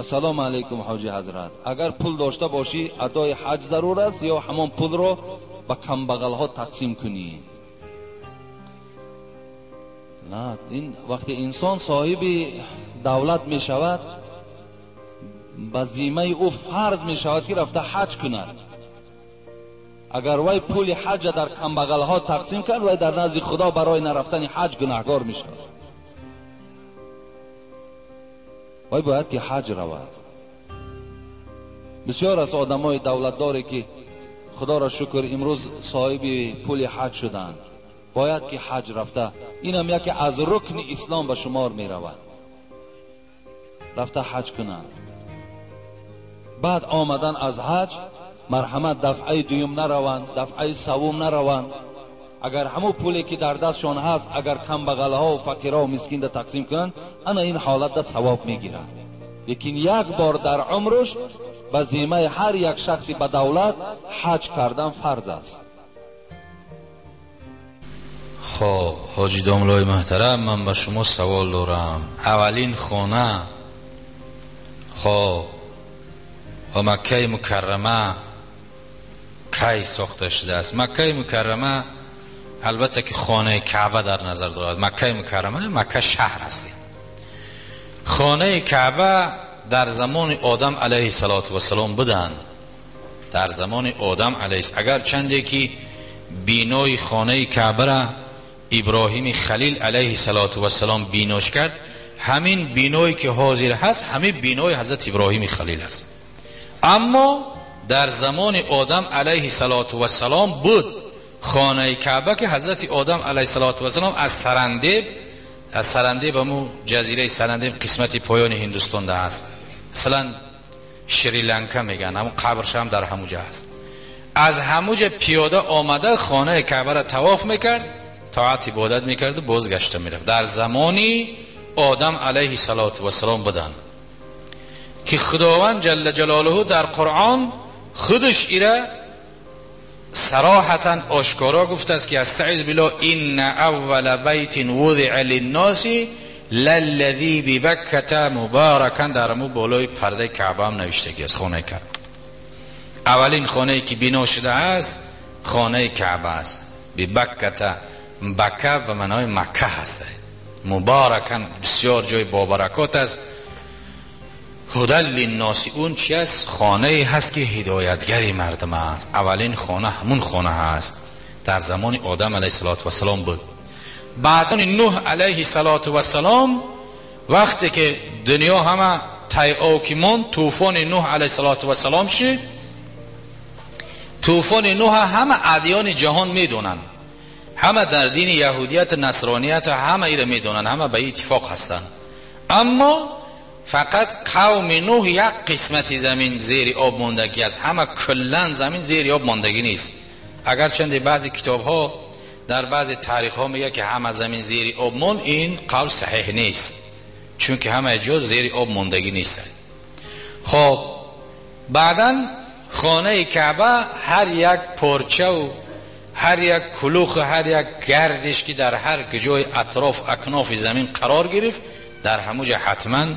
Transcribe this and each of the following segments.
Ассалому алайкум ҳоҷи ҳазрат, агар пул дошта бошӣ адои ҳаҷ зарур аст ё ҳамон пулро ба камбағалҳо тақсим кунӣ? На, ин вақте инсон соҳиби давлат мешавад, ба зиммаи ӯ фарз мешавад ки рафта ҳаҷ кунад. Агар вай пули ҳаҷа дар камбағалҳо тақсим кард, вай дар назди Худо барои нарафтани ҳаҷ гунаҳгор мешавад. Вай бояд ки ҳаҷ равад. Бисёр аз одамои давлатдоре ки Худоро шукр имрӯз соҳиби пули ҳаҷ шуданд, бояд ки ҳаҷ рафта, инам яке аз рукни ислом ба шумор меравад, рафта ҳаҷ кунанд. Баъд омадан аз ҳаҷ марҳамат дафъаи дуюм нараванд, дафъаи севум нараванд. Агар ҳамон пуле ки дар дастшон ҳаст, агар камбағалҳо ва фақирҳо ва мискинда тақсим кунанд, ана ин ҳолатда савоб мегиранд. Лекин як бор дар умрш ба зиммаи ҳар як шахси ба давлат ҳаҷ кардан фарз аст. Хоб, ҳоҷи домлои муҳтарам, ман ба шумо савол дорам. Аввалин хона, хоб, ва Маккаи Мукаррама кай сохта шудааст? Маккаи Мукаррама албатта ки хонаи Каъба дар назар дорад. Маккаи Мукаррама не, Макка шаҳр аст. Хонаи Каъба дар замони Одам алайҳи салоту вассалом буданд. Дар замони Одам алайҳи, агар чанде ки бинои хонаи Каъбаро Иброҳими Халил алайҳи салоту вассалом бинош кард, ҳамин биное ки ҳозир ҳаст, ҳамин бинои ҳазрат Иброҳими Халил аст. Аммо дар замони Одам алайҳи салоту вассалом буд хонаи Каъба ки ҳазрати Одам алайҳи салоту вассалом аз Сарандеб, аз Сарандеб, ҳаму ҷазираи Сарандеб қисмати поёни Ҳиндустонда ҳаст, масалан Шри-Ланка мегӯянд, ҳамун қабрш ҳам дар ҳамуҷа ҳаст. Аз ҳамуҷа пиёда омада хонаи Каъбаро тавоф мекард, тоат ибодат мекарду бозгашта мерафт. Дар замони Одам алайҳи салоту вассалом буданд ки Худованд ҷалла ҷалолуҳу дар Қуръон худаш ира сароҳатан ошкоро гуфтааст ки астаъиз биллоҳ, инна аввала байтин вудиа линноси лаллази бибакката мубаракан. Дар ҳамун болои пардаи Каъба ҳам навиштагӣ аст хонаи Каъба. Аввалин хонае ки бино шудааст хонаи Каъба аст. Бибакката, Бакка ба маънои Макка ҳаст. Мубаракан бисёр ҷои бобаракот аст. ҳудал линноси, он чи аст? Хонае ҳаст ки ҳидоятгари мардум аст. Аввалин хона ҳамун хона ҳаст, дар замони Одам алайҳи салоту вассалом буд. Баъдан Нуҳ алайҳи салоту вассалом вақте ки дунё ҳама тайъо ки монд, тӯфони Нуҳ алайҳи салоту вассалом шуд. Тӯфони Нуҳ ҳама адёни ҷаҳон медонанд, ҳама дар дини яҳудият, насроният ҳама иро медонанд, ҳама ба иттифоқ ҳастанд. Аммо фақат қавми Нуҳ як қисмати замин зери об мондагӣ аст, ҳама куллан замин зери об мондагӣ нест. Агарчанде баъзе китобҳо дар баъзе таърихҳо мегӯяд ки ҳама замин зери об монд, ин қавл саҳеҳ нест, чунки ҳама ҷо зери об мондагӣ нест. Хоб, баъдан хонаи Каъба ҳар як порчаву ҳар як кулуху ҳар як гардиш ки дар ҳар ҷои атроф акнофи замин қарор гирифт, дар ҳамуҷа ҳатман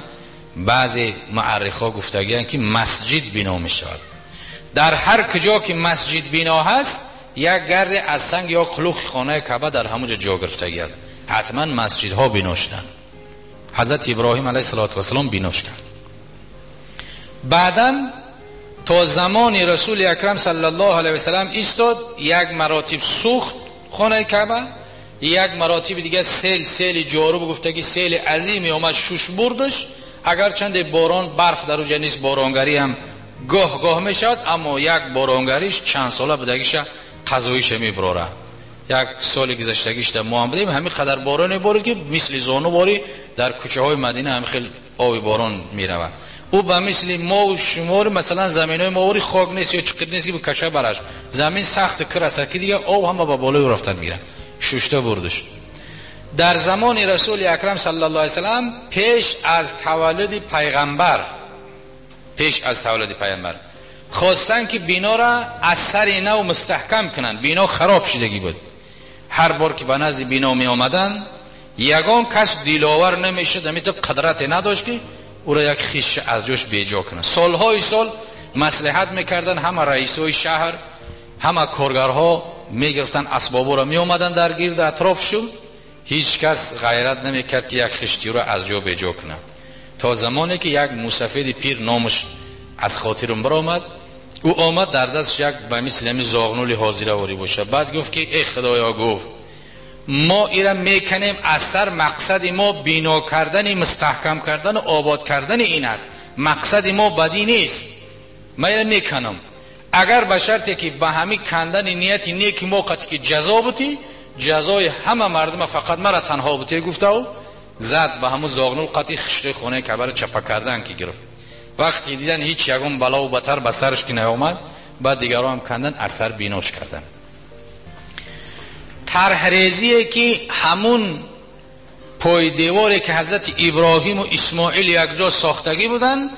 баъзе муаррихҳо гуфтагианд ки масҷид бино мешавад. Дар ҳар куҷо ки масҷид бино ҳаст, як гарде аз санг ё кулухи хонаи Каъба дар ҳамуҷа ҷо гирифтагӣ аст. Ҳатман масҷидҳо бино шуданд. ҳазрати Иброҳим алайҳи салоту вассалом бинош кард. Баъдан то замони Расули Акрам саллаллоҳу алайҳи васаллам истод, як маротиб сӯхт хонаи Каъба, як маротиби дига сел, сели ҷоруб гуфтагӣ, сели азиме омад шуш бурдаш. Агарчанде борон барф дар уҷа нест, боронгарӣ ҳам гоҳ гоҳ мешавад, аммо як боронгариш чанд сола будагиша қазоиша мебарорад. Як соли гузаштагишда мо ҳам будем, ҳамин қадар бороне борид ки мисли зону борӣ дар кӯчаҳои Мадина ҳамин хел оби борон меравад. Ӯ ба мисли мову шумори масалан заминои мовори хок нест ё чиқир нест ки каша бараш, замин сахт кир аст ки дига об ҳама ба болои рафтан мегирад, шушта бурдаш. Дар замони Расули Акрам саллаллоҳу алайҳи васаллам пеш аз таваллуди пайғамбар, пеш аз таваллуди пайғамбар хостанд ки бинора аз сари нав мустаҳкам кунанд. Бино хароб шудагӣ буд. Ҳар бор ки ба назди бино меомаданд, ягон кас диловар намешуд, ҳамин то қадрате надошт ки او را یک خیش از جوش بیجا کنه. سالهای سال مصلحت میکردن، همه رئیسای شهر، همه کارگرها میگرفتن اسبابو را میومدن در گرد اطراف شد، هیچ کس غیرت نمیکرد که یک خشتی را از جا بیجا کنه. تا زمانی که یک موسفید پیر نامش از خاطرم برآمد، او آمد در دستش یک به مثل همین زاغنول حاضره واری باشه. بعد گفت که ای خدایا، گفت ما ایره میکنیم، از سر مقصد ما بینا کردن، مستحکم کردن و آباد کردن این است، مقصد ما بدی نیست، ما ایره میکنم اگر به شرطی که به همین کندن نیت نیک ما قطعی که جزا بودی، جزای همه مردم فقط مرا تنها بودی. گفته و زد به همون زاغنول قطعی خشت خونه کعبه را چپه کردن که گرفت. وقتی دیدن هیچ یگون بلا و بتر به سرش که نیامد، بعد دیگران هم کندن از سر بیناش کردن. طرحریزیه که همون پای دیواری که حضرت ابراهیم و اسماعیل یک جا ساختگی بودن،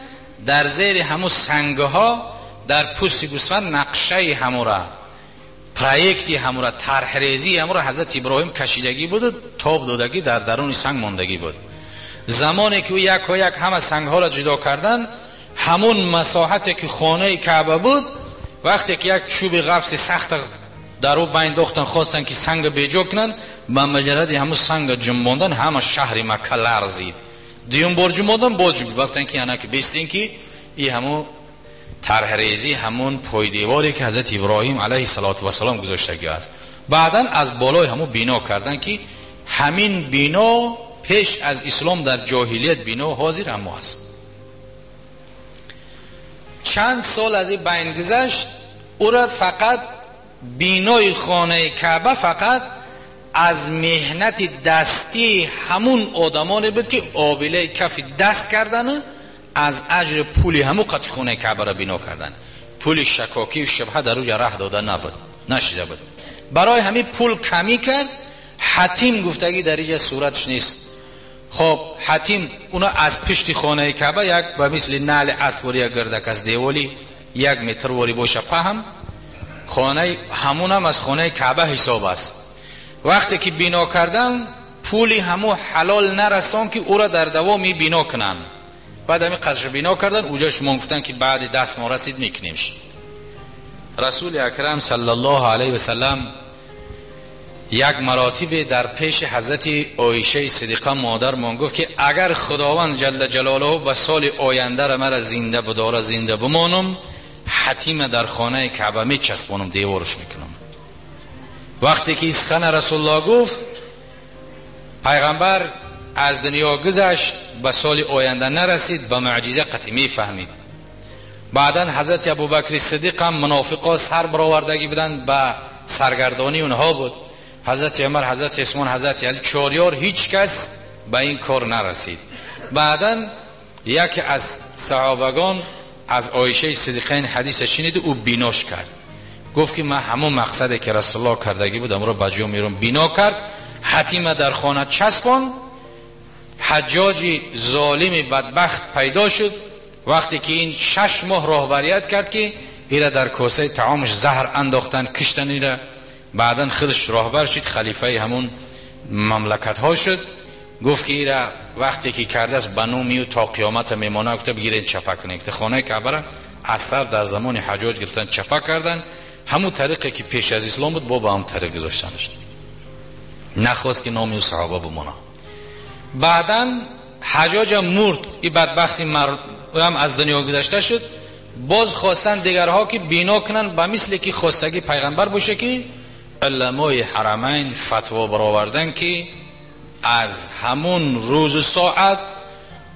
در زیر همون سنگها در پوست گوسفند نقشه همون را، پروژکتی همون را، طرحریزی همون را حضرت ابراهیم کشیدگی بود و تاب دادگی در درون سنگ ماندگی بود. زمانی که او یک و یک همه سنگها را جدا کردن، همون مساحتی که خانه کعبه بود، وقتی که یک چوب قفس سخت در او بینداختن، خواستن که سنگ بیجا کنن، به مجرد همون سنگ جنباندن همه شهر مکه لرزید. دیون بار جنباندن باز جنبید. گفتن که یعنی که بیستین که این همون طرحریزی همون پای دیواری که حضرت ابراهیم علیه السلام گذاشتگی است. بعدا از بالای همون بینا کردن که همین بینا پیش از اسلام در جاهلیت بینا حاضر هم است. چند سال از این بین گذشت، او را فقط بینای خانه کعبه فقط از مهنت دستی همون آدمانی بود که آبله کف دست کردن، از اجر پولی همون قطع خانه کعبه را بینا کردن. پول شکاکی و شبهه در اوج ره داده نبود، نشیده بود. برای همین پول کمی کرد. حتیم گفتگی در اینجا صورتش نیست. خب حتیم اونا از پشت خانه کعبه یک به مثل نعل اسب یک گردک از دیوالی 1 متر واری باشه پهم، خانه همون هم از خانه کعبه حساب است. وقتی که بینا کردن پولی همو حلال نرسان که او را در دوامی بینا کنن. بعد همین قصر بینا کردن، اوجا شما گفتن که بعد دست ما رسید میکنیمش. رسول اکرم صلی الله علیه و سلم یک مراتب در پیش حضرت عایشه صدیقه مادرمان گفت که اگر خداوند جل جلاله به سال آینده را مرا زنده بداره، زنده بمانم، حتیم در خانه کعبه می چسبانم، دیوارش میکنم. وقتی که سخن رسول الله گفت، پیغمبر از دنیا گذشت، به سال آینده نرسید، به معجزه قطعی میفهمید. بعدا حضرت ابوبکر صدیق هم منافقا سر برآوردگی بودن، به سرگردانی اونها بود. حضرت عمر، حضرت عثمان، حضرت علی، چهار هیچ کس به این کار نرسید. بعدا یکی از صحابگان از عایشه صدیقه این حدیث شنید، او بیناش کرد. گفت که من همون مقصدی که رسول الله کردگی بود امرو بجا میرم. بینا کرد، حتیم در خانه چسبان. حجاج ظالم بدبخت پیدا شد. وقتی که این 6 ماه راهبریت کرد که ایره در کوسه طعامش زهر انداختن، کشتن ایره. بعدا خودش راهبر شد، خلیفه همون مملکت ها شد. گفت که ایره وقتی که کرده است بنومی و تا قیامت میمانه، گفته بگیرین چپه کنید. که خانه کعبه را از سر در زمان حجاج گرفتن چپه کردن، همون طریقی که پیش از اسلام بود با هم طریق گذاشتنش. نخواست که نامی و صحابه بمانه. بعدا حجاج مرد، این بدبختی هم از دنیا گذشته شد. باز خواستن دیگرها که بینا کنن به مثل که خواستگی پیغمبر باشه، که علمای حرمین فتوا برآوردن که از همون روز و ساعت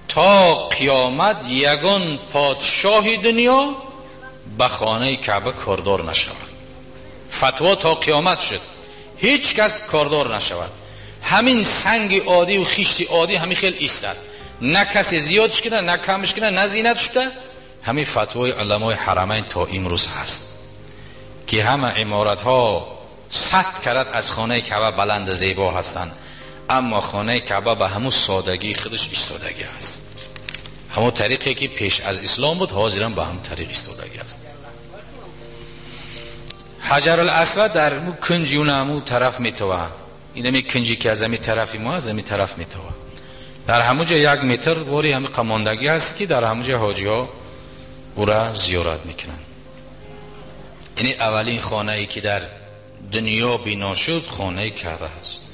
تا قیامت یگان پادشاه دنیا به خانه کعبه کاردار نشود. فتوا تا قیامت شد، هیچ کس کاردار نشود. همین سنگ عادی و خشت عادی همین خیلی ایستاد، نه کسی زیادش کنه، نه کمش کنه، نه زینت شده. همین فتوای علمای حرمین تا امروز هست که همه عمارت ها 100 کرت از خانه کعبه بلند زیبا هستند، اما خانه کعبه به همون سادگی خودش ایستادگی است. همون طریقی که پیش از اسلام بود حاضرم به هم طریق ایستادگی است. حجر الاسود در مو کنجی اون همون طرف میتوه، این می کنجی که از همین طرفی ما از همین طرف میتوه. Дар ҳамуҷа 1 метр вори ҳами қамондагӣ ҳаст, ки дар ҳамуҷа ҳоҷиҳо ӯра зиёрат мекунанд. Яъне аввалин хонае ки дар дунё бино шуд, хонаи Каъба ҳаст.